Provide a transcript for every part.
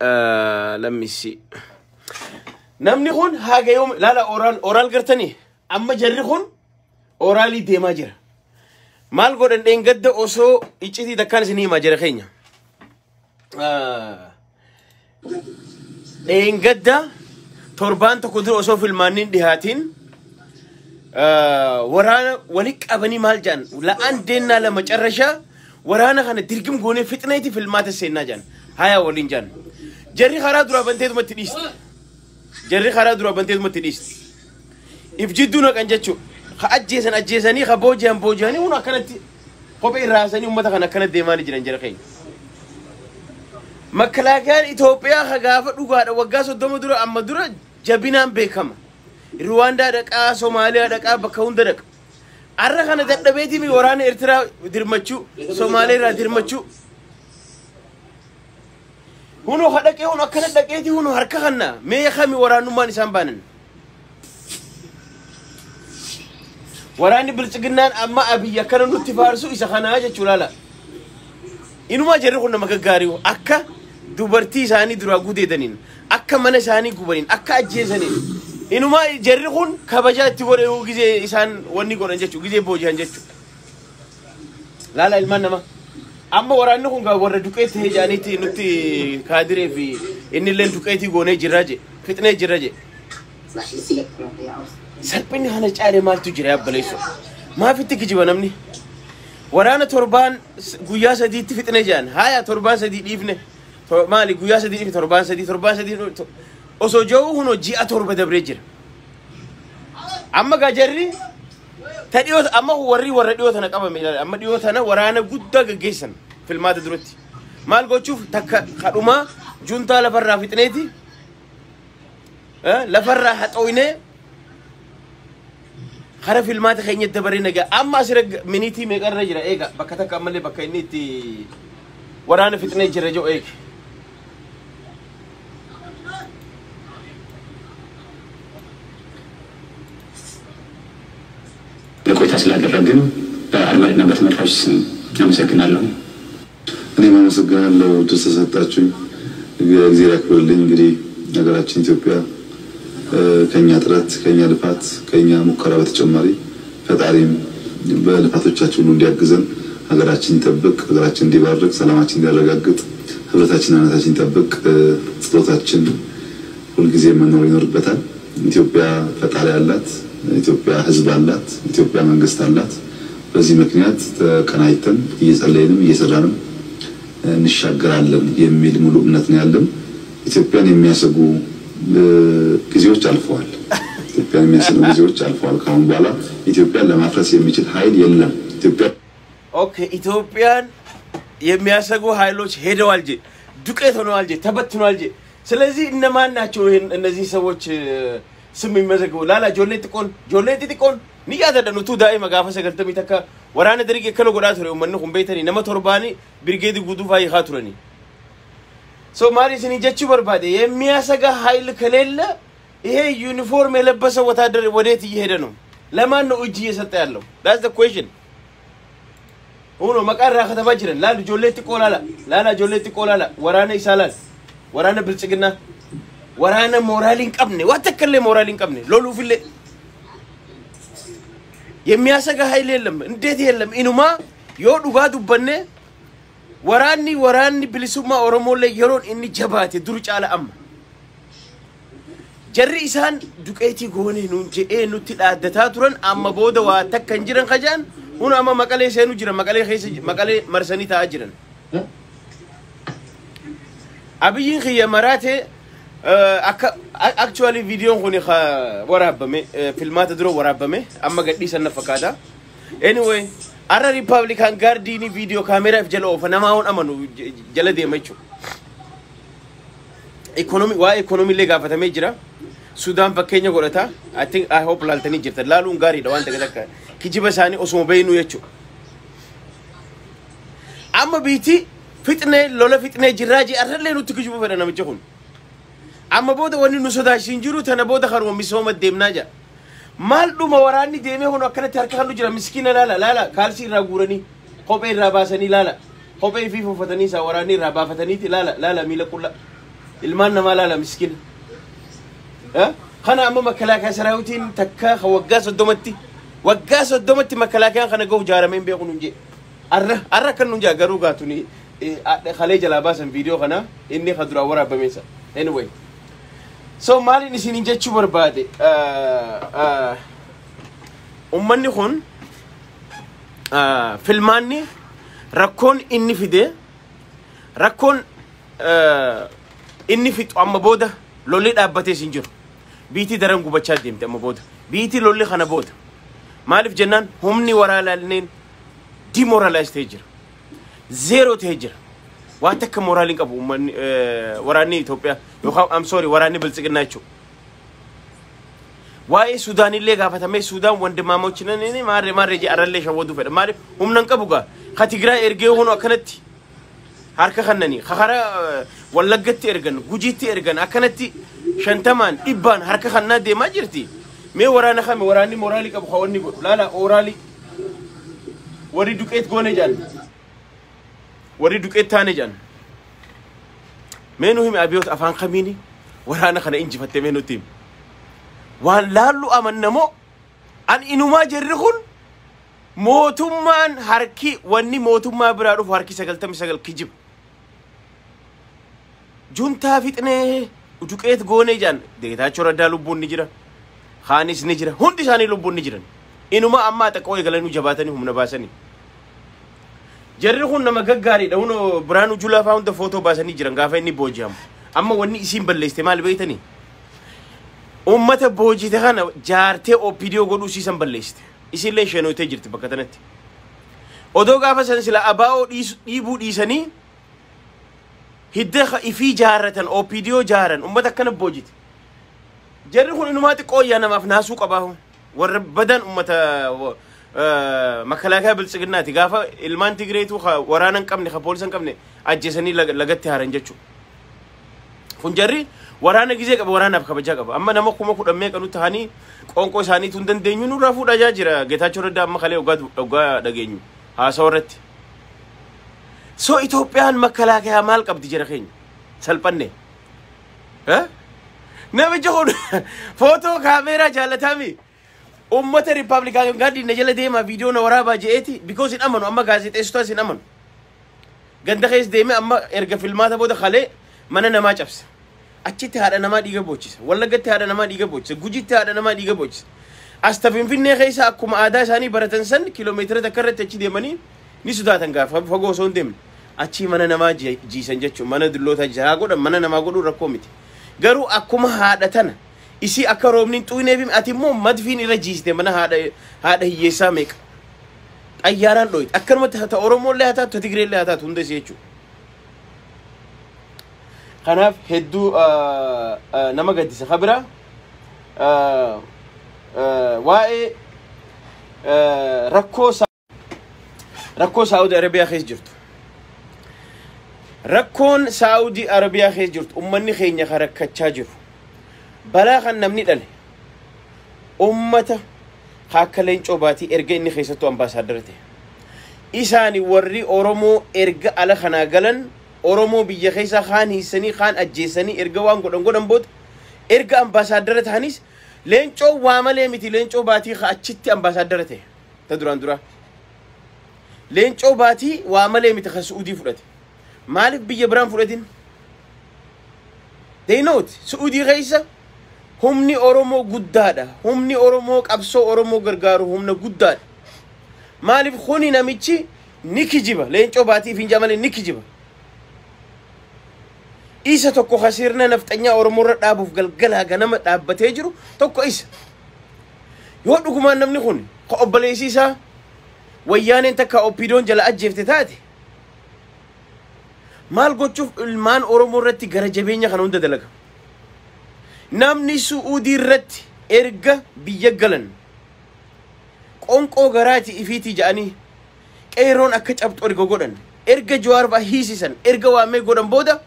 Let me see. Namni kun haga yoom laala oral oral gartanii amma jarri kun oraalii deemaa jira. Maal godhan dheengadda osoo iccitii takkaan isinii himaa jira keenya. Dheengadda torbaan tokko dura osoo filmaanni hin dhihaatiin waraana wali qabanii maal jedhan la'aan deennaa lama carrashaa waraana kana dirgim goonee fixneeti filmaata seennaa jedhan haya waliin jedhan. Jarri karaa duraa banteetumatti dhiiste. Jarri karaa duraa banteetumatti dhiiste. If jidduu naqan jechuudha. Ka ajjeesan ajjeesanii ka booji'an booji'anii hun akkanatti kophee irraa haasanii uummata kana akkanatti deemaa jiran jara keenya. Makkalaakayaan Itoophiyaa ka gaafa dhugaadha waggaa 30 dura amma dura jabinaan beekama. Ruwaandaa dhaqaa, Somaaliyaa dhaqaa, bakka hunda dhaqa. Arra kana dadhabeetii waraana Eertiraa dirmachuu, Somaalee irraa dirmachuu. Hunoo ka dhaqee hunoo akkana dhaqeetii hunoo harka kanna mee kami waraanummaan isaan baanan. Waraanni bilchiginnaan amma Abiyyi akkana nutti faarsu isa kanaa jechuu laala. Inumaa jarri kun nama gaggaarii akka dubartii isaanii duraa gudeedaniin, akka mana isaanii gubaniin, akka ajjeesaniin. Inumaa jarri kun kabajaa itti godhe gizee isaan wanni godhan jechuu, gizee booji'an jechuu. Laala ilmaan namaa. Amma waraanni kun gaa warra duqeetti ta'ee jaaniitti nutti kaadiree fi inni illee duqeetii goonee jirra je, fixnee jirra je. Salphinni kana caale maaltu jira yabbaleessu? Maaf itti kijiba namni? Waraana torbaan guyyaa sadiitti fixnee jedhan. Haya torbaan sadii dhiifne. Maali guyyaa sadii dhiifne torbaan sadii torbaan sadii osoo jiru hunoo ji'a 7 dabree jira. Amma gaa jarri ta dhiyoo amma warri warra dhiyoo tana qabame ilaala. Amma dhiyoo tana waraana guddaa gaggeessan filmaata duratti. Maal gochuuf takka kadhumaa juntaa lafarraa fixneeti lafarraa haxooynee kara filmaata keenya dabaree nagaa amma asirra miniitii meeqarra jira eega bakka takka ammallee bakka inni itti waraana fixnee jira jiru eegi. ቆይታ ስላደረግን በአድማጭና በተመልካች ስም አመሰግናለሁ። እኔም አመሰግናለሁ እድል ስለሰጣችሁኝ። እግዚአብሔር ያክብርልኝ። እንግዲህ ሀገራችን ኢትዮጵያ ከኛ ጥረት ከኛ ልፋት ከኛ ሙከራ በተጨማሪ ፈጣሪም በልፋቶቻችን ሁሉ እንዲያግዘን ሀገራችን ይጠብቅ፣ ሀገራችን እንዲባርክ፣ ሰላማችን እንዲያረጋግጥ፣ ህብረታችን አንድነታችን ይጠብቅ። ጸሎታችን ሁልጊዜ መኖር ይኖርበታል። ኢትዮጵያ ፈጣሪ አላት፣ ኢትዮጵያ ህዝብ አላት፣ ኢትዮጵያ መንግስት አላት። በዚህ ምክንያት ተቀናጅተን እየጸለይንም እየሰራንም እንሻገራለን የሚል ሙሉ እምነት ነው ያለን። ኢትዮጵያን የሚያሰጉ ጊዜዎች አልፈዋል። ኢትዮጵያን የሚያሰጉ ጊዜዎች አልፈዋል። ከአሁን በኋላ ኢትዮጵያን ለማፍረስ የሚችል ኃይል የለም። ኢትዮጵያ okay ኢትዮጵያን የሚያሰጉ ኃይሎች ሄደዋል ጄ ዱቄት ሆነዋል ጄ ተበትነዋል ጄ። ስለዚህ እነማን ናቸው ይሄን እነዚህ ሰዎች ስም የሚመዘግቡ? ላላ ጆሌ ጥቆን ጆሌ ጥቆን ni yaadadha nutuu daa'ima gaafa 90 takka waraana dargii akkana godhaa ture uummanni kun beektanii nama torbaanii birgeedii guutuu faa hiikaa turanii. So maal isinii jechuu barbaade የሚያሰጋ ኃይል ከሌለ ይሄ ዩኒፎርም የለበሰ ወታደር ወዴት እየሄደ ነው? ለማን ነው እጅ እየሰጠ ያለው? That's the question. ሆኖ መቃራ ከተባ jiran laal ijoollee xiqqoo laala laala ijoollee xiqqoo laala waraana isaa laal waraana bilchiginaa waraana mooraalii hin qabne waan takka illee mooraalii hin qabne loluufillee የሚያሰጋ ኃይል የለም። እንዴት የለም? ኢኑማ yoo dhugaa dubbanne waraanni bilisummaa Oromoolee yeroon inni jabaate dur caala amma. Jarri isaan duqeetii goone nuun je'ee nutti dhaaddataa turan amma booda waa takka hin jiran kajaan hun amma maqalee seenuu jiran maqalee keessa maqalee marsanii taa'aa jiran. Abiyyiin kiyya maraate akka actually viidiyoon kun waraabame filmaata dura waraabame amma gadhiisan na fakkaata. Anyway arra Republican Guardiin viidiyoo kaameeraaf jala oofa namaa hon amanu jala deema jechuudha. Ikonoomii waa'ee ikonoomii illee gaafatamee jira. Sudaan fakkeenya godhata. I think I hope laaltanii jirtan. Laaluun gaariidha waan takka takka. Kijiba isaanii osuma beeynu jechuudha. Amma biitii fixnee lola fixnee jirraa jee arrallee nutti kijibu fedha namichi kun. Amma booda wanni nu sodaachisu hin jiru tana booda karuma misooma deemnaa jira. Maal dhuma waraanni deemee kun akkanatti harka kan jira miskiina laala laala kaalsii irraa guuranii kophee irraa baasanii laala kophee fi uffatanii isaa waraanni irraa baafataniiti laala laala miila qulla. Ilmaan namaa laala, miskiina. Kana amma makalaakaa saraawitiin takka waggaa 30tti, waggaa 30tti makalaakayaan kana gahu ijaaramee hin beeku nun jee. Arra arra kan nun jaa garuu gaatuni kalee jalaa baasan viidiyoo kana inni ka duraan waraabameensa. Anyway. So maaliin isinin jechuu barbaade, ummanni kun filmaanni rakkoon inni fide, rakkoon inni fixu, amma booda lolli dhaabbatee hin jiru. Biitii daran gubachaa deemte amma booda. Biitii lolli kana booda. Maaliif jennaan, humni waraanaalleen demoralize ta'ee jira. Zero ta'ee jira. Waan takka moraaliin qabu uummanni, waraanni Itoophiyaa yookaan, I'm sorry, waraanni Biltsiginnaa jechuudha. Waa'ee Suudaanillee gaafatamee, Suudaan wandimaamochi maarree maarree jee arallee shawwaduu fedha. Maaliif humna hin qabu gaa? Ka Tigraay ergee hunu akkanatti harka kannanii, ka karaa Wallaggatti ergan, Gujiitti ergan, akkanatti 50n 100n harka kannaa deemaa jirti. Mee waraana kame waraanni moraalii qabu ka wanni godhu laala oraalii warri duqeet goone jedhan, warri duqeet taane jedhan. Mee nu himi Abiyoot, afaan kamiini waraana kana injifatte? Mee nutti himi. Waan laallu amannamoo an inumaa jirri kun mootummaan harki wanni mootummaa biraa dhufu harki 99 kijiba. Juntaa fixnee duqeet goonee jedhan. Geetaachoo Raddaa lubbuun ni jira. Kaanis ni jira. Hundi isaanii lubbuun ni jiran. Inuma ammaa xiqqoo eegalanii jabaatanii humna baasanii. Jarri kun nama gaggaariidha. Hunoo Biraanuu Julaa fa'aa hunda footoo baasanii jiran gaafa inni booji'amu. Amma wanni isiin balleessite maal beektanii? Uummata boojite kana jaartee OPDO godhuu siisan balleessite. Isinillee shenootee jirti bakka tanatti. Odoo gaafa san sila abaa'oo dhiibuu dhiisanii hidda ifii jaarratan, OPDO jaaran, uummata akkana boojite. Jarri kun inumaa xiqqoo yaa namaaf naasuu qabaa. Warra badan uummata makalaakaa Biltsiginnaati. Gaafa ilmaan Tigireetu waraana hin qabne, ka poolisa hin qabne ajjeesanii lagatti haaran jechuudha. Kun jarri waraana gizee qaba, waraanaaf kabajaa qaba. Amma nama 10,000 meeqa nutti tahanii qoonqoo isaaniitu hin dandeenyu nurraa fuudhaa jira. Geetaachoo Raddaa amma kalee dhugaa dhageenyu haasawa irratti. So Itoophiyaan makalaakaa maal qabdi jira keenya? Salphanne. Namichi kun footoo kaameeraa jaalataami. Uummata Riippaabilikaan gaaddi na jala deemaa, viidiyoo na waraabaa je'eeti, because hin amanu, amma gaazexeessotaas hin amanu. Ganda keessa deemee amma erga filmaata booda kalee mana namaa cabsa. Achitti haadha namaa dhiiga boochisa. Wallaggatti haadha namaa dhiiga boochisa. Gujitti haadha namaa dhiiga boochisa. Asta Finfinnee keessa akkuma aadaa isaanii baratan san kiiloomeetira takka irratti achi deemanii ni sodaatan gaafa fagoo osoo hin deemne. Achii mana namaa jiisan jechuudha. Mana dullootaa jiisan haa godhan, mana namaa godhuun rakkoo miti. Garuu akkuma haadha tana isii akka roobni hin xuuneef ati immoo madfiin irra jiiste mana haadha hiyyeessaa meeqa. Xayyaaraan dhooyte. Akkanumatti haa ta'u, Oromoollee haa taatu, Tigireellee haa taatu, hunda isii jechuudha. Kanaaf hedduu nama gaddisa. Kabira waa'ee rakkoo Saa'udii Arabiyaa keessa jirtu. Rakkoon Saa'udii Arabiyaa keessa jirtu, ummanni keenya kan rakkachaa jiru. Balaa kan namni dhale ummata akka Leencoo Baatii erga inni keessattuu ambaasaaddara ta'e. Isaani warri Oromoo erga ala kanaa galan Oromoo biyya keessaa kaan hiisanii, kaan ajjeesanii, erga waan godhan godhan booda erga ambaasaaddara ta'anis, Leencoo waa malee miti, Leencoo Baatii achitti ambaasaaddara ta'e ta duraan dura. Leencoo Baatii waa malee miti kan Su'uudii fudhate. Maaliif biyya biraan fudhatin? They know it. Su'uudii keessa humni Oromoo guddaadha. Humni Oromoo qabsoo Oromoo gargaaru humna guddaadha. Maaliif kuni namichi ni kijiba. Leencoo Baatii fi malee ni kijiba. Isa tokko ka sirna nafxanyaa Oromoo irra dhaabuuf galgalaa ganama dhaabbatee jiru tokko isa. Yoo dhugumaan namni kun ka obboleessi isaa wayyaaneen takka OPDOn jala ajjeefte taate, maal gochuuf ilmaan Oromoo irratti gara jabeenya kana hunda dalaga? Namni Su'uudii irratti erga biyya galan qonqoo garaati ifiitii jedhanii qeeroon akka cabxu erga godhan, erga Jawaar fa'aa hiisisan, erga waamee godhan booda,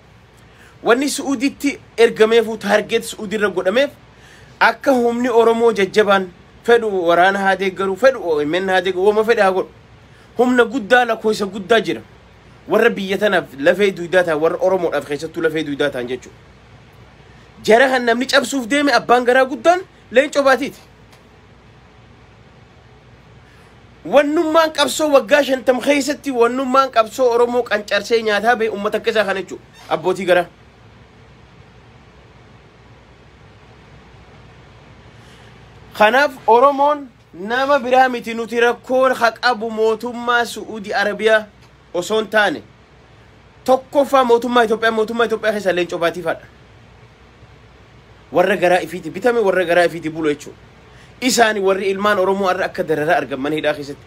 wanni Su'uuditti ergameefu, target Su'uudii irra godhameef, akka humni Oromoo jajjabaan fedhu waraana haa deeggaru, fedhu OMN haa deeggaru, wama fedhe haa godhu. Humna guddaa, lakkoofsa guddaa jira. Warra biyya tanaaf lafee duudaa ta'an, warra Oromoodhaaf keessattuu lafee duudaa ta'an jechuudha. Jara kan namni cabsuuf deeme abbaan garaa guddaan Leencoo Baatiiti. Wannummaan qabsoo waggaa 50 keessatti wannummaan qabsoo Oromoo qancarsee nyaataa ba'e uummata akka isaa kana jechuudha. Abbootii garaa. Kanaaf Oromoon nama biraa miti, nuti rakkoo haa qabu mootummaa Su'uudii Arabiyaa osoo hin taane tokkoffaa mootummaa Itoophiyaa, mootummaa Itoophiyaa keessa Leencoo Baatiifaadha. Warra garaa ifiiti bitame, warra garaa ifiiti bulu jechuudha. Isaani warri ilmaan Oromoo har'a akka dararaa argan mana hidhaa keessatti.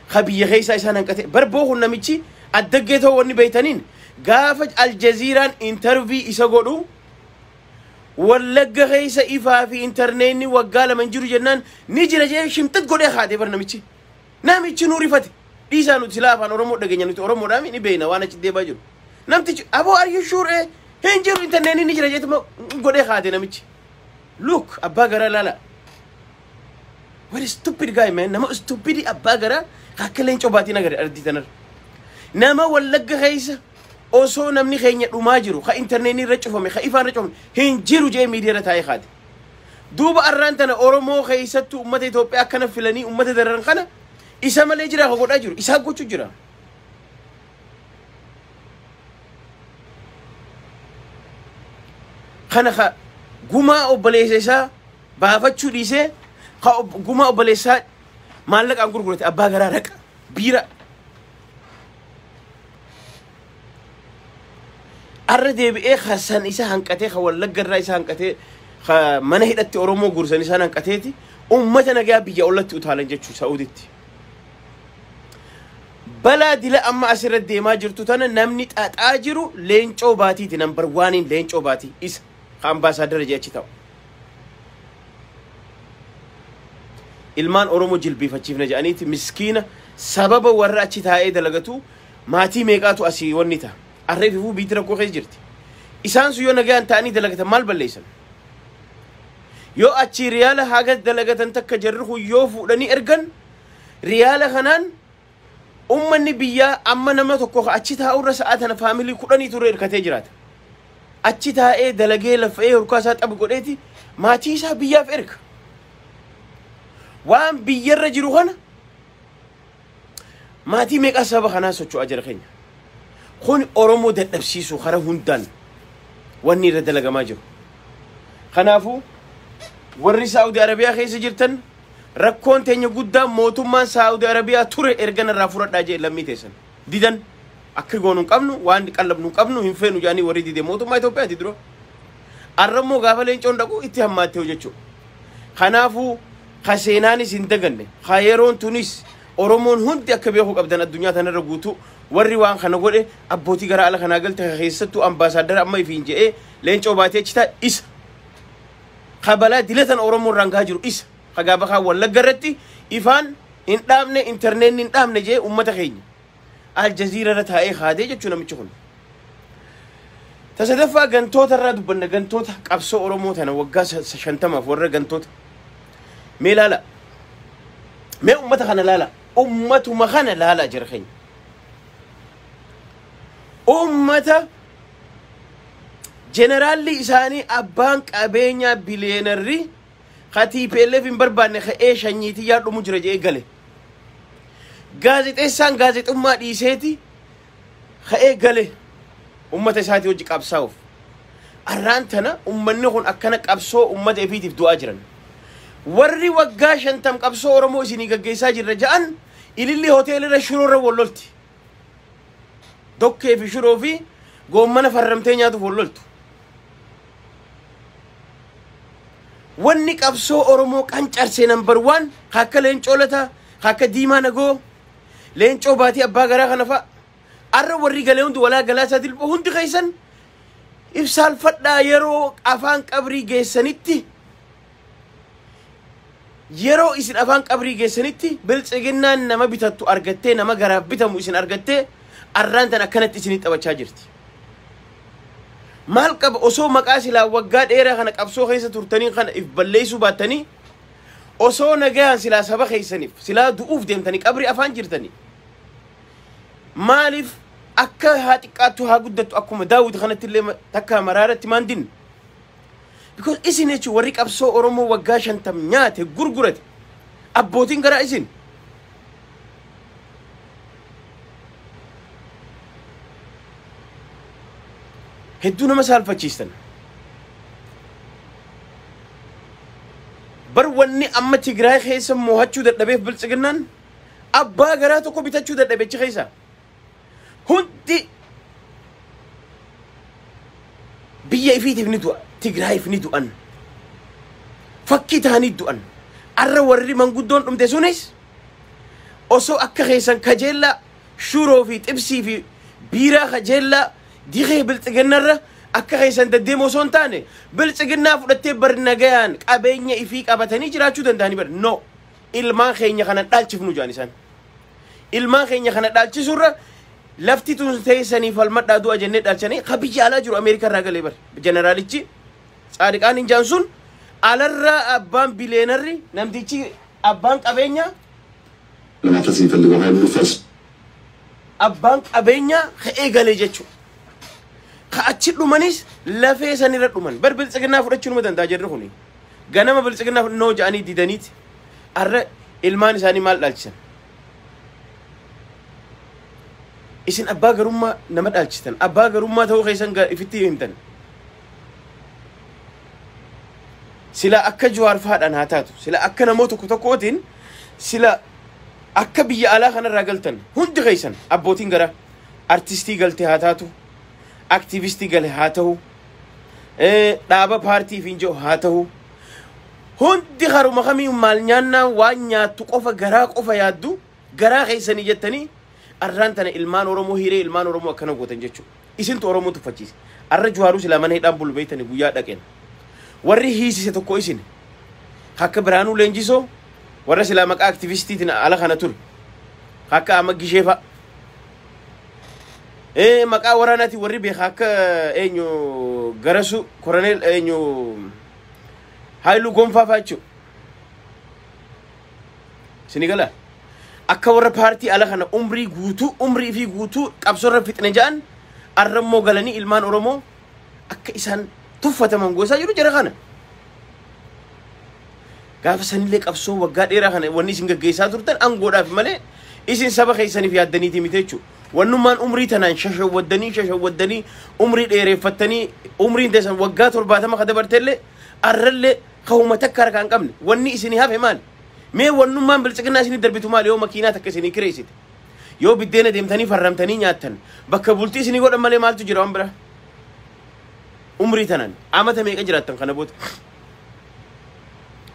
Ha biyya keessaa isaan hanqate barboo kun namichi addaggee ta'uu wanni beeytaniin gaafa Aljaziiraan interview isa godhu Wallagga keessa ifaa fi intarneetni waggaa 2 hin jiru jennaan ni jira jee shimxit godhee haatee bar namichi. Namichi nu rifate. Dhiisaa, nuti silaa afaan Oromoo dhageenya, nuti Oromoodhaa ni beekna waan achi deemaa jiru. Namtichi aboo, are you sure? Hin jiru, intarneetni ni jira jeetuma godhee haate namichi. Look, abbaa garaa laala. What a stupid guy, man. Nama stupid abbaa garaa akka Leencoo Baatiin agarre ardii tanarra. Nama Wallagga keessa osoo namni keenya dhumaa jiru, ka intarneetni irra cufame, ka ifaan irra cufame hin jiru jee miidiyaa irra taa'ee kaate. Duuba arraan tana Oromoo keessattuu uummata Itoophiyaa akkana filanii uummata dararan kana isa malee jira ka godhaa jiru, isaa gochuu jira. Kana ka gumaa obboleessa isaa baafachuu dhiisee ka gumaa obboleessaa maallaqaan gurgurate, abbaa garaa raqa biira. Arra deebi'ee ka san isa hanqatee, ka Wallagga irraa isa hanqatee, ka mana hidhatti Oromoo gursan isaan hanqateeti ummata nagaa biyya ollatti utaalan jechuu Sa'uuditti. Balaa dila amma asirra deemaa jirtu tana namni xaxaa jiru Leencoo Baatiiti, number oneiin Leencoo Baatii, isa ka ambaasaadara jee achi ta'u. Ilmaan Oromoo jilbiifachiifna jedhaniiti miskiina sababa warra achi taa'ee dalagatu maatii meeqaatu asii wanni ta'a. Arree fifuu biitti rakkoo keessa jirti. Isaan sun yoo nagaan ta'anii dalagatan maal balleessan? Yoo achi riyaala haga dalagatan takka jarri kun yoo fuudhanii ergan, riyaala kanaan ummanni biyyaa amma nama tokko achi taa'urra sa'a tana family 10 turre hirkatee jiraata. Achi taa'ee dalagee lafa'ee hurkaa isaa xabu godheeti maatii isaa biyyaaf erga. Waan biyyarra jiru kana maatii meeqaa saba kanaa socho'aa jira keenya. Kun Oromoo dadhabsiisu karaa hundaan wanni irra dalagamaa jiru. Kanaafuu warri Saa'udi Arabiyaa keessa jirtan, rakkoon teenya guddaan mootummaan Saa'udi Arabiyaa ture ergan irraa fudhadhaa jee lammii teessan. Didan, akka goonu hin qabnu, waan qallabnu hin qabnu, hin feenu jedhanii warri dide mootummaa Itoophiyaati dura. Arrammoo gaafa Leencoon dhaqu itti hammaattee jechuudha. Kanaafuu ka seenaanis hin daganne, ka yeroon tunis Oromoon hundi akka beekuu qabdan, addunyaa tanarra guutuu warri waan kana godhe abbootii gara ala kanaa galte keessattuu ambaasaadara amma ifiin je'ee Leencoo Baatee achi taa'e isa. Ka balaa dilatan Oromoo irraan gahaa jiru isa. Ka gaafa kaan Wallagga irratti ifaan hin dhaabne, intarneetni hin dhaabne jee uummata keenya Aljaziira irra taa'ee haadee jechuu namichi kun. Tasadaffaa gantoota irraa dubbanna, gantoota qabsoo Oromoo tana waggaa 50f warra gantoota. Mee laala. Mee uummata kana laala. Uummatuma kana laala jira keenya. Uummata jeneraalli isaanii abbaan qabeenyaa billionaireri ka TPLF hin barbaanne ka'ee shanyiitii yaadhumu jira jedhee gale. Gaazexeessaan gaazexummaa dhiiseeti ka'ee gale ummata isaatii hojii qabsaa'uuf. Arraan tana ummanni kun akkana qabsoo ummata ifiitiif du'aa jiran. Warri waggaa 50 qabsoo Oromoo isinii gaggeessaa jirra ja'an ililli hoteelirra shiroorra wallolti. Dokkee fi shiroo fi goommana farramtee nyaatuuf walloltu. Wanni qabsoo Oromoo qancarsee number one akka Leencoo Lataa, akka Diimaa Nagoo, Leencoo Baatii abbaa garaa kana fa'a. Arra warri galee hundi walaa Galaasaa Dilboo hundi keessan ibsaalfadhaa, yeroo afaan qabrii geessanitti, yeroo isin afaan qabrii geessanitti biltsiginnaan nama bitattu argattee, nama garaaf bitamu isin argattee arraan tan akkanatti isinii taphachaa jirti. Maal qaba osoo maqaa silaa waggaa dheeraa kana qabsoo keessa turtanii kana if balleessuu baattanii, osoo nagaan silaa saba keessaniif silaa du'uuf deemtanii qabrii afaan jirtanii? Maaliif akka haa xiqqaattu haa guddattu akkuma Daawit kanatti illee takka maraaratti maan dinne? Because isin jechuun warri qabsoo Oromoo waggaa 50 nyaate gurgurate abbootiin garaa isin. Hedduu nama saalfachiistan. Bar wanni amma Tigraay keessa mo'achuu dadhabeef biltsiginnaan abbaa garaa tokko bitachuu dadhabe achi keessa. Hundi biyya ifiitiif ni du'a, Tigraayiif ni du'an. Fakkii ta'anii du'an. Arra warri manguddoon dhumte sunis osoo akka keessan kajeellaa shuroo fi xibsii fi biiraa kajeellaa diree biltsiginnarra akka keessan deddeemu osoo hin taane biltsiginnaa fudhattee bar nagayaan qabeenya ifii qabatanii jiraachuu danda'anii bar no ilmaan keenya kana dhaalchifnu jaan isaan. Ilmaan keenya kana dhaalchisurra lafti tun teessanii falmadhaa du'a jennee dhaalchanii ka biyya alaa jiru Ameerikaa irraa galee bar jeneraalichi Tsaadiqaan Injaan sun alarraa abbaan bileenarri namtichi abbaan qabeenyaa ለማፍረስ የሚፈልገው ኃይል ሁሉ ፈርስ abbaan qabeenyaa ka'ee galee jechuudha. Ka achi dhumanis lafee sanirra dhuman. Bar biltsiginnaa fudhachuu numa danda'a jirri kuni. Ganama biltsiginnaa noo ja'anii didaniiti. Arra ilmaan isaanii maal dhaalchisan? Isin abbaa garummaa nama dhaalchistan. Abbaa garummaa ta'uu keessan ifitti himtan. Sila akka Jawaar faadhaan haa taatu. Sila akka namoota tokko tokkootiin sila akka biyya alaa kanarraa galtan hundi keessan abbootiin gara artistii galte haa taatu. Aktiivistii gale haa ta'u. Dhaaba paartii fi jiru haa ta'u. Hundi haruma kamii maal nyaannaa waan nyaattu qofa garaa qofa yaaddu garaa keessanii jettanii arraan tana ilmaan Oromoo hiree ilmaan Oromoo akkana gootan jechuudha. Isintu Oromoo tuffachiise. Arra Jawaaruu silaa mana hidhaan bulu beeytanii guyyaa dhaqeen. Warri hiisise tokko isin. Akka Biraanuu Leenjisoo warra silaa maqaa aktiivistiitiin ala kana ture. Akka amma Gishee fa'a. Maqaa waraanaatiin warri beeka akka eenyu Garasu Koroneel eenyu Haayiluu Gonfaa fa'a jechuudha. Isinii galaa? Akka warra paartii ala kana umrii guutuu umrii fi guutuu qabsoorra fixne ja'an arrammoo galanii ilmaan Oromoo akka isaan tuffataman gosaa jiru jara kana. Gaafa sanillee qabsoo waggaa dheeraa kana wanni isin gaggeessaa turtan aangoodhaaf malee isin saba keessaniif yaaddaniiti miti jechuudha. Wannummaan umrii tanaan shashawwaddanii shashawwaddanii umrii dheereeffattanii umriin teessan waggaa 70 ka dabartellee arrallee kahuma takka harkaa hin qabne wanni isinii hafe maali? Mee wannummaan biltsiginnaa isinii darbitu maali yoo makiinaa takka isinii kireessite? Yoo biddeena deemtanii farramtanii nyaattan bakka bultii isinii godhan malee maaltu jira waan biraa? Umrii tanaan amata meeqa jiraattan kana booda?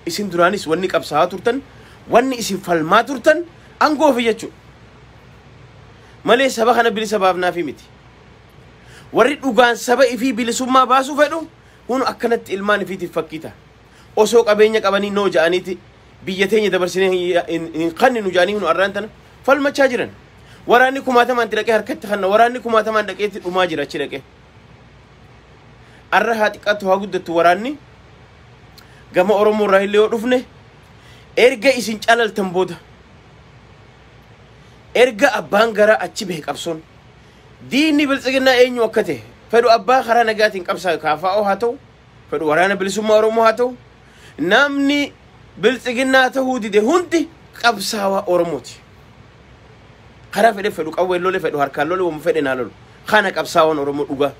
Isin duraanis wanni qabsaa'aa turtan wanni isin falmaa turtan aangoo fi jechuudha. Malee saba kana bilisa baafnaafi miti. Warri dhugaan saba ifii bilisummaa baasuu fedhu kun akkanatti ilmaan ifiitiif fakkii ta'a. Osoo qabeenya qabanii noo ja'aniiti biyya teenya dabarsinee hin kanninu ja'anii hunu arraan tana falmachaa jiran. Waraanni kumaatamaan itti dhaqee harkatti kanna waraanni kumaatamaan dhaqeetti dhumaa jira achi dhaqee. Arra haa xiqqaattu haa guddattu waraanni gama Oromoo irraa illee yoo dhufne erga isin calaltan booda erga abbaan garaa achi bahe qabsoon diinni biltsiginnaa eenyu akka ta'e fedhu abbaa karaa nagaatiin qabsaa KFO haa ta'u fedhu waraana bilisummaa Oromoo haa ta'u namni biltsiginnaa ta'uu dide hundi qabsaawaa Oromooti. Karaa fedhe fedhu qawween lole fedhu harkaan lole wama fedhe naa lolu kana qabsaawaan Oromoo dhugaa.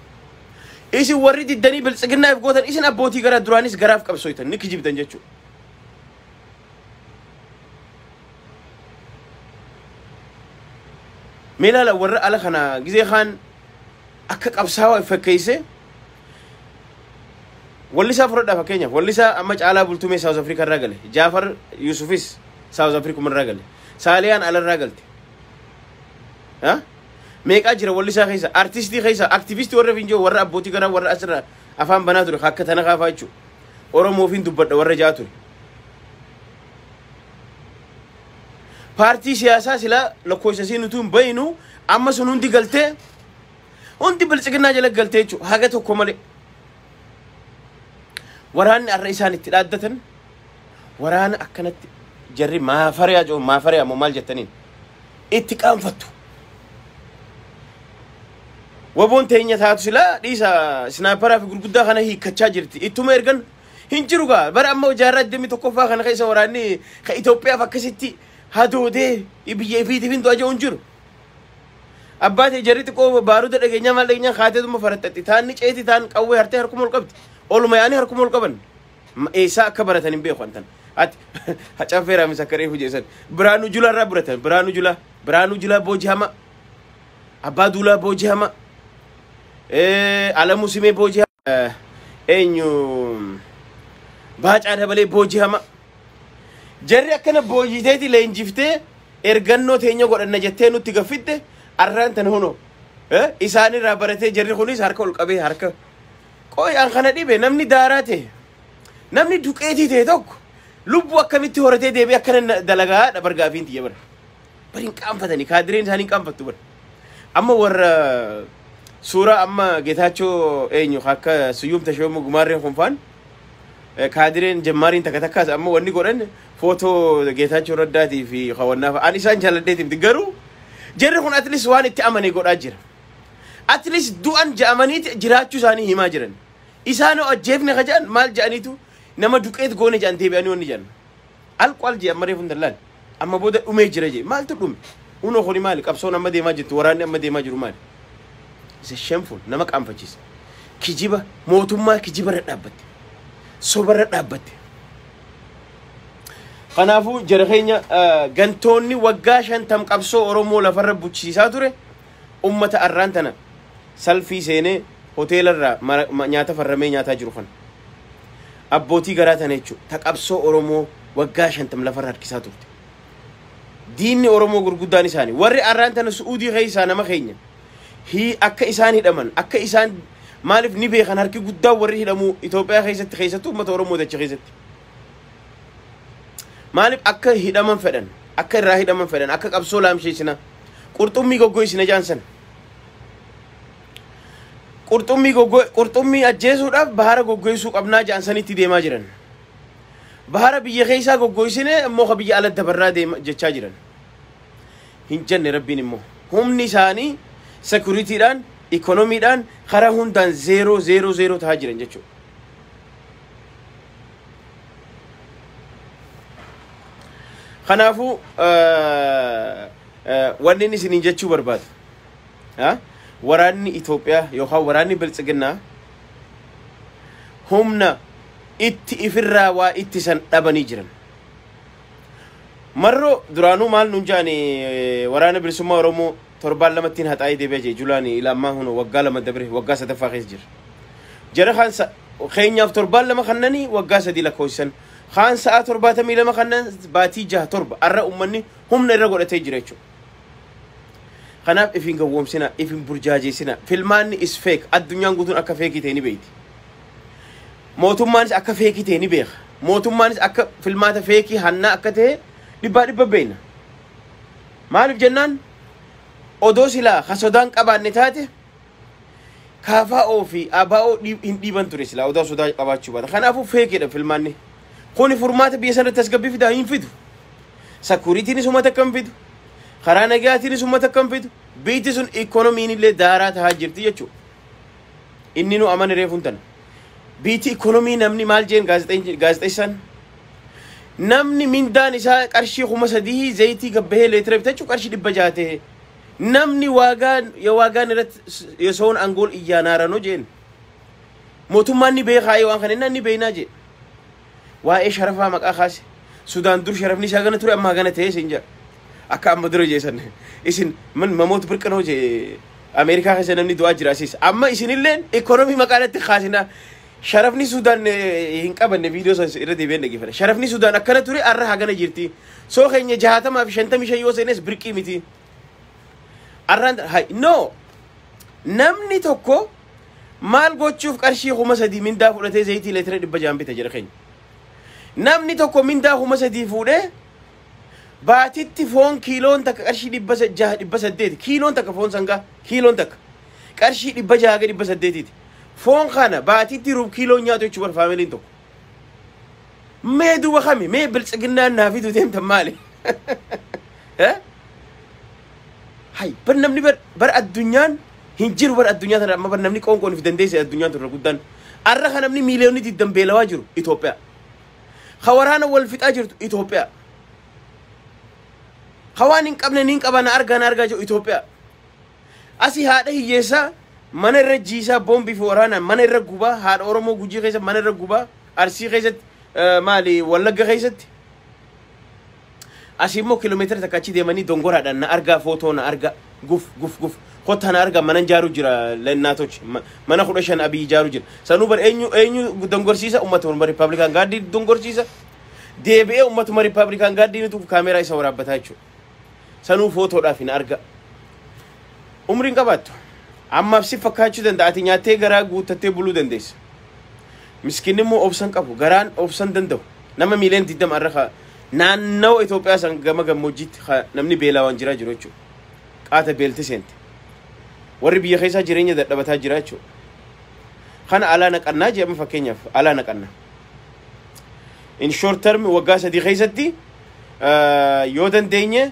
Isin warri diddanii biltsiginnaaf gootan isin abbootii garaa duraanis garaaf qabsooytan ni kijibdan jechuudha. Mee ilaala warra ala kana gizee kaan akka qabsaawaa fakkeesse wallisaa fudhadhaa fakkeenyaaf wallisaa amma Caalaa Bultumee South Africa irraa gale Jaafar Yusufis South Africa irraa gale Saaliyaan ala irraa galte. Meeqaa jira wallisaa keessa artistii keessa aktivistii warra finjoo warra abbootii garaa warra asirraa afaan banaa ture akka tana kaafaa jechuudha. Oromoofiin dubbadha warra jaa ture. Paartii siyaasaa silaa lakkoofsa isiin utuu hin bayinu amma sun hundi galtee hundi biltsiginnaa jala galtee jechuudha haga tokko malee. Waraanni har'a isaan itti dhaaddatan waraana akkanatti jarri maafariyaa jiru maafariyaa moo maal jettaniin itti qaanfattu. Waboon teenya taatu silaa dhiisa sniperaa fi gurguddaa kana hiikkachaa jirti. Ittuma ergan hin jiru gaa bara amma jaarraa 21ffaa kana keessa waraanni ka Itoophiyaaf akkasitti hadoodee biyya ifiitiif hin du'a hin jiru. Abbaa ta'e jarri xiqqoo baaruda dhageenyaa maal dhageenyaa kaateetuma faraxxatti taan ni ceeti taan qawwee hartee harkuma ol qabdi. Oluma yaanii harkuma ol qaban. Eessaa akka baratan hin beeku antan. Ati hacaffeeraa mis akka reefu jeessan. Biraanuu Julaa irraa baratan. Biraanuu Julaa. Biraanuu Julaa boojihama. Abbaa Duulaa boojihama. Alamuu Simee boojihama. Eenyu Baacaa Dabalee boojihama. Jarri akkana boojiteeti leenjiftee ergannoo teenya godhanna jettee nutti gaffidde arraan tan huno. Isaanirraa baratee jarri kunis harka ol qabee harka. Qoy an kana dhibe namni daaraa ta'e namni duqeetii ta'e tokko lubbuu akkamitti horatee deebi'ee akkana dalagaa dabargaafiin tiyya bara. Bari hin qaanfatanii kaadireen isaanii hin qaanfattu bara. Amma warra suuraa amma Geetaachoo eenyu akka Suyyuum Tashoomuu Gumaarreen kunfaan kaadireen jammaariin takka takkaas amma wanni godhan footoo Geetaachoo Raddaatii fi hawannaa fa'a. Ani isaan jaalladheeti miti garuu jarri kun at least waan itti amane godhaa jira. At least du'an ja'amaniiti jiraachuu isaanii himaa jiran. Isaan ajjeefne ka jedhan maal jedhaniitu nama duqeet goone jedhan deebi'anii wanni jedhan. Alqaal jee amma reefu hin amma booda dhumee jira jee maaltu dhume? Unoo kuni maali? Qabsoon amma deemaa jirtu waraanni amma deemaa jiru maali? Isa shameful nama qaanfachiisa. Kijiba mootummaa kijiba irra dhaabbatte. Soba irra dhaabbatte. Kanaafuu jara keenya gantoonni waggaa 50 qabsoo Oromoo lafarra buchisiisaa ture ummata arraan tana salfii seenee hoteelarraa nyaata farramee nyaataa jiru kana. Abbootii garaa tana jechuudha. Ta qabsoo Oromoo waggaa 50 lafarra harkisaa turte. Diinni Oromoo gurguddaan isaanii warri arraan tana Su'uudii keessaa nama keenya hii akka isaan hidhaman akka isaan maaliif ni beekan harki guddaa warri hidhamu Itoophiyaa keessatti keessattuu uummata Oromoo dacha keessatti. Maaliif akka hidhaman fedhan akka irraa hidhaman fedhan akka qabsoo laamsheessina qurxummii goggoysina jaansan. Qurxummii qurxummii ajjeesuudhaaf bahara goggoysuu qabnaa jaansanitti deemaa jiran. Bahara biyya keessaa goggoysine immoo ka biyya ala dabarraa deema jechaa jiran. Hin jenne rabbiin immoo humni isaanii securityidhaan ikonomiidhaan karaa hundaan 0 0 0 tahaa jiran jechuudha. Kanaafuu wanni inni isiniin jechuu barbaadu waraanni Itoophiyaa yookaan waraanni Biltsiginnaa humna itti ifirraa waa ittisan dhabanii jiran. Marroo duraanuu maal nuun jedhani waraana bilisummaa Oromoo torbaan lamattiin haxaa'ee deebi'ee jee Julaan ilaa ammaa huno waggaa 2 dabre waggaa sadaffaa keessa jira. Jara kaan keenyaaf torbaan 2 kannanii waggaa 3 lakkoofsisan. Kaan sa'a 72 kannan baatii 6 7 arra uummanni humna irra godhatee jira jechuudha. Kanaaf ifin gawwoomsina ifin burjaajeessina filmaanni is fake addunyaan guutuun akka feekii ta'e ni beekti. Mootummaanis akka feekii ta'e ni beeka. Mootummaanis akka filmaata feekii hannaa akka ta'e dhibbaa dhibba beekna. Maaliif jennaan odoo silaa ka sodaan qabaanne taate KFO fi ABO hin dhiiban ture silaa odoo sodaa qabaachuu baata. Kanaafuu feekiidha filmaanni. Kuni furmaata biyya sanatti tasgabbii fidaa hin fidu. Securitynis uummata akka hin fidu. Karaa nagaatiinis uummata akka hin fidu. Biyyi sun ikoonomiin illee daaraa tahaa jirti jechuudha. Inni nu amane reefuun tana. Biyyi ikoonomii namni maal jeen gaazexeessaan namni mindaan isaa qarshii 3000 zayitii gabbahee leetira bitachuu qarshii 600 ta'e namni waagaan የዋጋን irratti የሰውን አንጎል እያናረ ነው jeen mootummaan ni beekaa waan kana inni ni beeynaa jee waa'ee sharafaa maqaa kaase Sudaan dur sharafni isaa gana ture ammaa gana ta'e isin jedha akka amma dura jeesan isin man mamoot birqanoo jee Ameerikaa keessa namni du'aa jira asis amma isinilleen ikoonomii maqaadatti kaasina sharafni Sudaan hin qabanne viidiyoo san irra deebi'een dhaggeeffadha sharafni Sudaan akkana ture arra hagana jirti soo keenya 60 fi 55 yoo seenes birqii miti arraan hay no namni tokko maal gochuuf qarshii 3000 mindaa fudhatee zayitii leetira 600 bita jedha keenya namni tokko mindaa 3000 fuudhee baatitti foon kiiloon takka qarshii 600 800 kiiloon takka foon sangaa kiiloon takka qarshii 600 ga 800 foon kana baatitti rub kiiloon nyaatu jechuu bar faamiliin tokko mee duuba kami mee biltsiginnaan naafitu deemtan maali hay bar namni bar addunyaan Hin jiru bar addunyaa tana amma bar namni qoonqoon if dandeesse addunyaan turre guddaan. Arra kan namni miiliyoonni 20 beelawaa jiru Itoophiyaa. Ka waraana wal fixaa jirtu Itoophiyaa. Ka waan hin qabne niin qaba na argaa na argaa jiru Itoophiyaa. Asii haadha hiyyeessaa mana irra jiisaa, boombii fi waraanaan mana irra gubaa, haadha Oromoo Gujii keessa mana irra gubaa, Arsii keessatti, maali, Wallagga keessatti. Asii immoo kiiloomeetira 1 achi deemanii dongoraadhaan na argaa, footoo na argaa, guf guf guf, kottaa na argaa, mana ijaaru jira ለእናቶች mana 15 Abiy ijaaru jira. Sanuu bar eenyu eenyu dongorsiisa? Uummatuma Republican Guard dongorsiisa. Deebi'ee uummatuma Republican Guardiinitu kaameeraa isa waraabbataa jechuudha. Sanuu footoodhaaf hin arga. Umriin qabaattu. Ammaaf si fakkaachuu danda'a. Ati nyaattee garaa guuttattee buluu dandeessa. Miskiinni immoo obsan qabu. Garaan obsan danda'u. Nama miiliyoona 20 irra naannawa Itoophiyaa san gama gammoojjiitti namni beelaa waan jiraa jiru jechuudha. Qaata beelti seente. Warri biyya keessaa jireenya dadhabataa jira jechuudha. Kana alaa naqannaa jedhama, fakkeenyaaf alaa naqannaa. In short term, waggaa 3 keessatti yoo dandeenye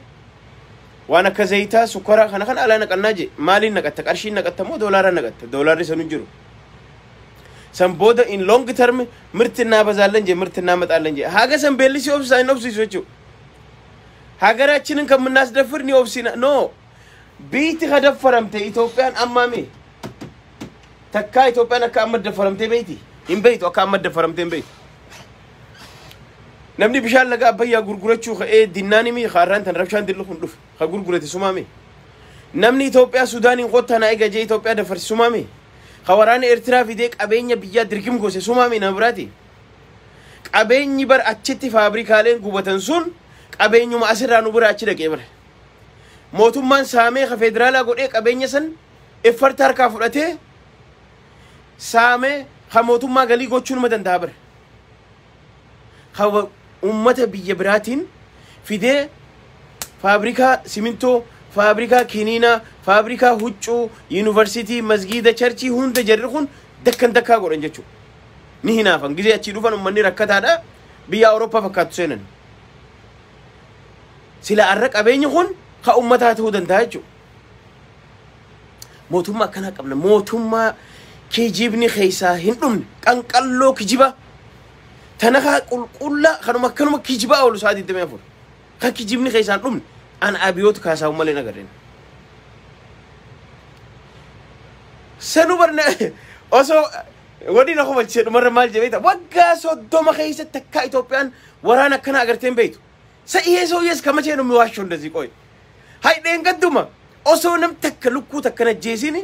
waan akka zayitaa, sukkaraa kana kana alaa naqannaa je. Maaliin naqatta? Qarshiin naqatta moo doolaaraan naqatta? Doolaarri sanu jiru. San booda in long term ምርት እናበዛለን je, ምርት እናመጣለን je. Haga san beelli si obsisaa hin obsiisu jechuudha. ሀገራችንን ከምናስደፍር ni obsina no. Biitti ka daffaramte Itoophiyaan ammaame takkaa Itoophiyaan akka amma daffaramtee beeyti hin beeytu, akka amma daffaramtee hin beeytu. Namni bishaan laga Abbayyaa gurgurachuu ka'ee dinnaanimi kaarraan tan rabshaan dillu kun dhufe ka gurgurate sumaame. Namni Itoophiyaa Sudaaniin qottaa na eega jee Itoophiyaa dafarse sumaame. Ka waraana Eertiraa fidee qabeenya biyyaa dirgim goose sumaame, nama biraati. Qabeenyi bar achitti faabrikaaleen gubatan sun qabeenyuma asirraa nu bira achi dhaqee bara. Mootummaan saamee ka federaalaa godhee qabeenya san effarta harkaa fudhatee saamee ka mootummaa galii gochuu numa danda'a bara. Ka ummata biyya biraatiin fidee faabrikaa simintoo, faabrikaa kiniinaa, faabrikaa huccuu, yuunivarsiitii, masgiida, churchii hunda jarri kun dakkan dakkaa godhan jechuudha. Ni hinaafan gizee achii dhufan ummanni rakkataadha, biyya Awurooppaa fakkaatu seenan. Sila arra qabeenyi kun ka ummataa ta'uu danda'a jechuudha. Mootummaa akkanaa qabna. Mootummaa kijibni keessaa hin dhumne, qanqalloo kijiba. Tana kaa qulqullaa kanuma akkanuma kijibaa oolu sa'aatii 24. Kan kijibni keessaa hin dhumne an Abiyoota kaasaa'u malee hin agarreen. Sanuu barna osoo wani na kofalchise dhumarra maal jedhee beektaa? Waggaa 30 keessatti takkaa Itoophiyaan waraana akkana agartee hin beektu. Sa ይሄ ሰውዬ እስከ መቼ ነው የሚዋሸው እንደዚህ? ቆይ haydheen gadduma osoo nam takka lukkuu takka najjeesini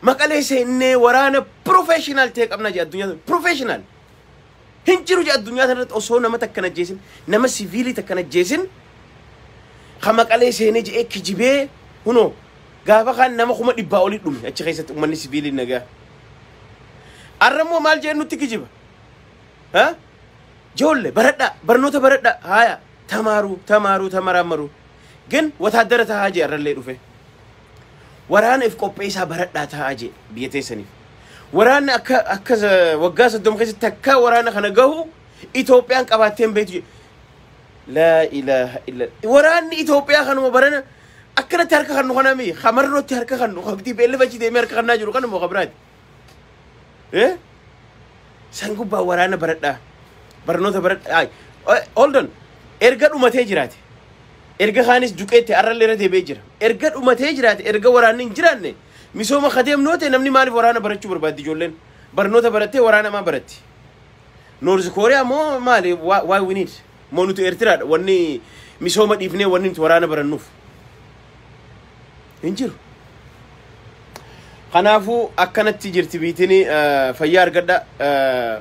Maqalee seennee waraana professional ta'e qabna jedhe. Addunyaa professional hin jiru jedhe addunyaa kanarratti. Osoo nama takka najjeesin, nama siviilii takka najjeesin ka Maqalee seenee jedhee kijibee hunoo gaafa kaan nama 100,000 olii dhume achi keessatti, uummanni siviilii nagaa. Arrammoo maal jedhee nutti kijiba? Ha? Joolle baradhaa, barnoota baradhaa, haaya, ተማሩ ተማሩ ተመራመሩ ግን ወታደረ tahaa jee arrallee dhufe waraana if qopheessaa baradhaa tahaa jee biyya teessaniif. Waraanni akka akka waggaa 30 keessatti takka waraana kana gahu Itoophiyaan qabaattee hin beektu. لا إله إلا waraanni Itoophiyaa kanuma barana akkanatti harka kannu kanami kamarrootti harka kannu kabtii beelli bachi deemee harka kannaa jiru kanuma kabiraati. San gubbaa waraana baradhaa, barnoota baradhaa. Hold on, erga dhumatee jiraate, erga kaanis duqeetti arrallee irra deebi'ee jira, erga dhumatee jiraate, erga waraanni hin jiraanne misooma kadeemnoo ta'e, namni maaliif waraana barachuu barbaaddi? Ijoolleen barnoota barattee waraana maa baratti? North Korea moo maali? Why we need moo nuti Eertiraadha? Wanni misooma dhiifnee wanni nuti waraana barannuuf hin jiru. Kanaafuu akkanatti jirti biitiin. Fayyaa argadha.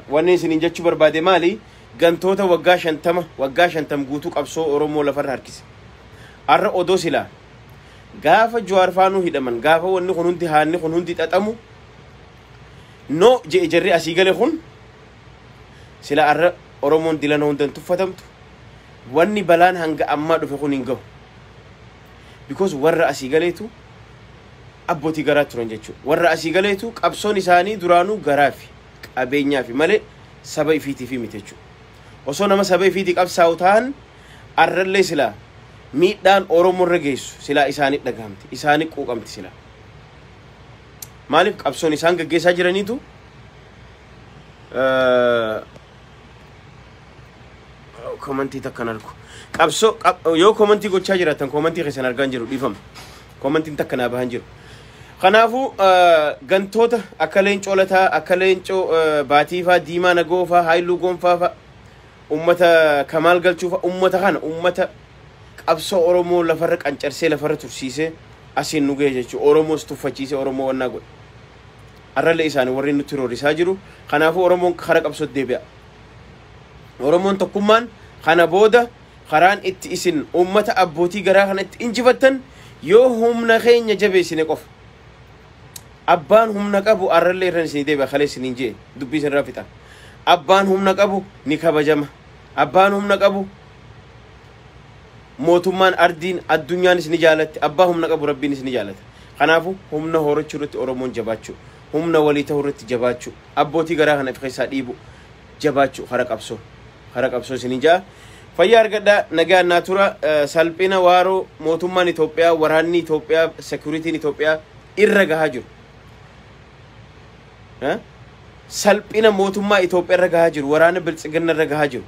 Wanni isiniin jechuu barbaade maali? Gantoota waggaa 50, waggaa 50 guutuu qabsoo Oromoo lafarra harkise. Arra odoo silaa gaafa Jawaar faanuu hidhaman, gaafa wanni kun hundi haanni kun hundi xaxamu no je'e jarri asii gale kun, sila arra Oromoon dilana hundan tuffatamtu, wanni balaan hanga ammaa dhufe kun hin gahu. Because warra asii galeetu abbootii garaa turan jechuudha. Warra asii galeetu qabsoon isaanii duraanuu garaa fi qabeenyaa fi malee saba ifiitii fi miti jechuudha. Osoo nama saba ifiitii qabsaa'u ta'an arrallee silaa miidhaan Oromoo irra geessu silaa isaanii dhagahamti, isaanii quuqamti silaa. Maaliif qabsoon isaan gaggeessaa jiraniitu komantii takkan argu. Qabsoo yoo komantii gochaa jiraatan komantii keessan argaa hin jiru, dhiifama. Komantiin takka naa bahan jiru. Kanaafuu gantoota akka Leencoo Lataa, akka Leencoo Baatiifaa, Diimaa Nagoofaa, Haayiluu Gonfaafaa, ummata Kamaal Galchuufaa, ummata kana ummata qabsoo Oromoo lafarra qancarsee lafarra tursiisee asiin nu gahe jechuudha. Oromoos tuffachiisee Oromoo wannaa godhe. Har'allee isaanii warri nutti roorrisaa jiru. Kanaafuu Oromoon karaa qabsootti deebi'a. Oromoon tokkummaan kana booda karaan itti isin ummata abbootii garaa kana itti injifattan yoo humna keenya jabeessine qofa. Abbaan humna qabu har'allee irra isinii deebi'a, kalee isiniin jee dubbii isin irraa fixa. Abbaan humna qabu ni kabajama. Abbaan humna qabu mootummaan ardiin addunyaanis ni jaalatti. Abbaa humna qabu Rabbiinis ni jaalata. Kanaafuu humna horachuu irratti Oromoon jabaachuu, humna walii ta'uu irratti jabaachuu, abbootii garaa kana of keessaa dhiibu jabaachuu, kara qabsoo, kara qabsoo isiniin ja'a. Fayyaa argadhaa, nagaan naa tura. Salphina waaroo mootummaan Itoophiyaa, waraanni Itoophiyaa, security-n Itoophiyaa irra gahaa jiru. Salphina mootummaa Itoophiyaa irra gahaa jiru, waraana biltsiginna irra gahaa jiru.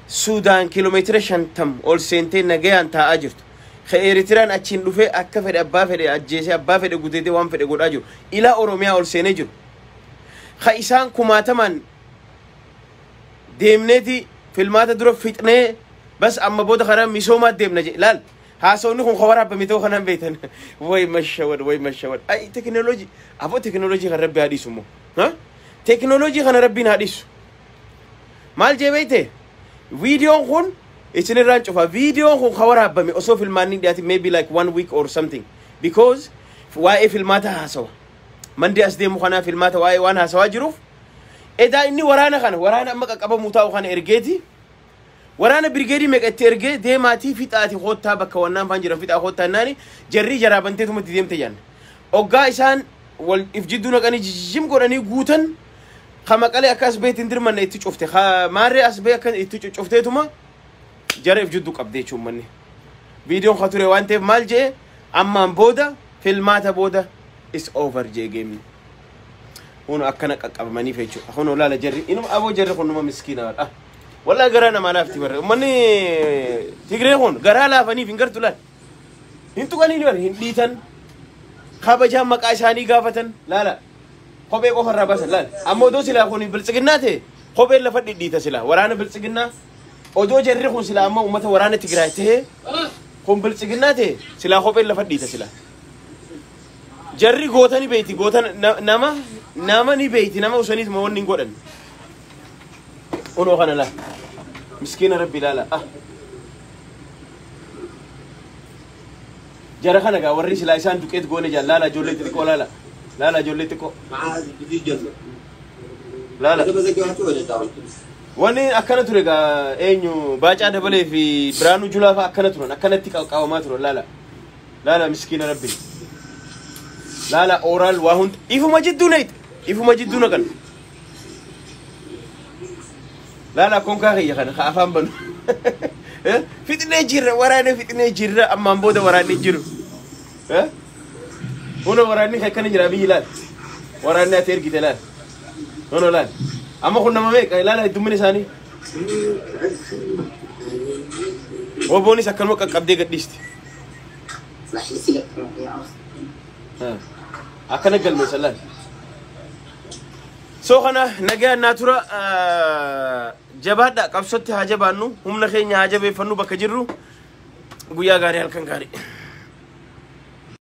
Suudaan kiiloomeetira 50 ol seentee nagayaan taa'aa jirtu. Ka Eritiraan achiin dhufee akka fedhe abbaa fedhe ajjeesee, abbaa fedhe gudeedee, waan fedhe godhaa jiru. Ilaa Oromiyaa ol seenee jiru. Ka isaan kumaatamaan deemneeti filmaata dura fixnee bas amma booda karaa misoomaa deemna jedhe, laal, haasawni kun ka waraabame ta'uu kanaan beektan. Way mashawad, way mashawad, ay teknooloojii aboo, teknooloojii kan Rabbi haa dhiisu immoo, ha, teknooloojii kana Rabbiin haa dhiisu. Maal jee beeyte? Viidiyoon kun isinirraan cufa. Viidiyoon kun ka waraabame osoo filmaanni hin dhiyaatin, maybe like one week or something, because waa'ee filmaata haasawa mandi as deemu kanaa filmaata waa'ee waan haasawaa jiruuf. Edaa inni waraana kana, waraana amma qaqqabamuu taa'u kana ergeeti, waraana birgeedii meeqa itti ergee, deemaatii fixaati koottaa, bakka wannaan faan jiran fixaa koottaa jennaani, jarrii jaraa banteetumatti deemte janna. Oggaa isaan wal if jidduu naqanii jijjim godhanii guutan, ka Maqalee akka as beetti hin dirmanne itti cufte, ka maarree as bee akka itti cuccufteetuma jara if jidduu qabde jechuun manni. Viidiyoon ka ture waan ta'eef maal jee, ammaan booda filmaata booda is over jee geemni. Kun akkana qaqqabamaniif jechuudha. Kun olaala jarri inuma aboo, jarri kun numa miskiina dha. Wallaahi garaa namaa laafti barre. Uummanni Tigree kun garaa laafaniif hin gartu, laal. Hin tuqanii barre, hin dhiitan. Kabajaan maqaa isaanii gaafatan, laala. Kophee qofa irraa baasan, laal. Amma odoo silaa kun biltsiginnaa ta'e kopheen lafa dhidhiita silaa. Waraana biltsiginnaa odoo jarri kun silaa amma uummata waraana Tigraay ta'e, kun biltsiginnaa ta'e, silaa kopheen lafa dhiita silaa. Jarri goota ni beeyti, goota nama nama ni beeyti, nama usaniituma wanni hin godhan. Kunoo kana laal. Miskiina Rabbi ilaala. Ah. Jara kana gaa warri silaa isaan duqeet goone jaan, laala ijoollee xixiqqoo, laala. Laala ijoollee xixiqqoo. Laala. Wanni akkana ture gaa eenyu, Baacaa Dabalee fi Biraanuu Julaa fa'a akkana turan, akkanatti qaqqabamaa turan, laala. Laala miskiina Rabbi. Laala ooraal waa hunda ifuma jidduu naqxe, ifuma jidduu naqan. Laala konkaa kiyya kana ka afaan banu. Fixnee jirra, waraana fixnee jirra, ammaan booda waraanni hin jiru. Huna waraanni akkana jira, biyyi laal. Waraanni ati ergite laal. Huna laal. Amma kun nama meeqa, laala heddummina isaanii. Waboonis akkanuma qaqqabdee gadhiisti. Akkana galmeessa, laal. So kana nagaan naa tura, jabaadha, qabsootti haa jabaannu, humna keenya haa jabeeffannu bakka jirru. Guyyaa gaarii, halkan gaarii.